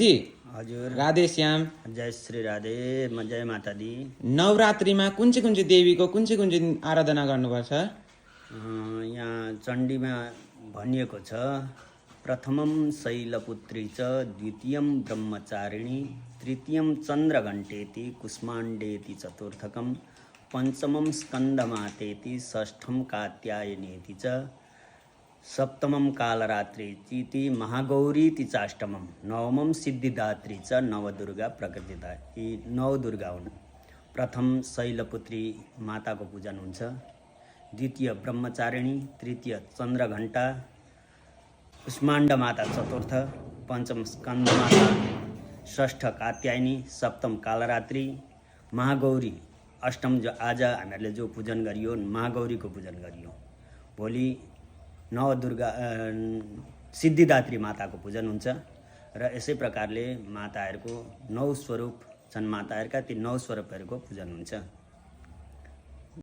जी हजुर राधे श्याम। जय श्री राधे जय माता दी। नवरात्रिमा कुन चाहिँ देवीको कुन चाहिँ आराधना गर्नुपर्छ? यहाँ चण्डीमा भनिएको छ, प्रथमं शैलपुत्री च द्वितीयं ब्रह्मचारिणी तृतीयं चन्द्रघण्टेति कुष्माण्डेति चतुर्थकं पञ्चमं स्कन्दमातेति षष्ठं कात्यायनेति च सप्तमं कालरात्रिति महागौरीति चाष्टमं नवमं सिद्धिदात्री च नवदुर्गा प्रकृतिता। यी नौ दुर्गा हुन्। प्रथम शैलपुत्री माताको पूजन हुन्छ, द्वितीय ब्रह्मचारिणी, तृतीय चन्द्रघण्टा, कुष्माण्ड माता चतुर्थ, पञ्चम स्कन्द माता, षष्ठ कात्यायनी, सप्तम कालरात्रि, महागौरी अष्टम। जो आज हामीहरूले जो पूजन गरियो महागौरीको पूजन गरियो। भोलि नवदुर्गा सिद्धिदात्री माताको पूजन हुन्छ र यसै प्रकारले माताहरूको 9 स्वरूप छन्। माताहरूका ती 9 स्वरूपहरूको पूजन हुन्छ।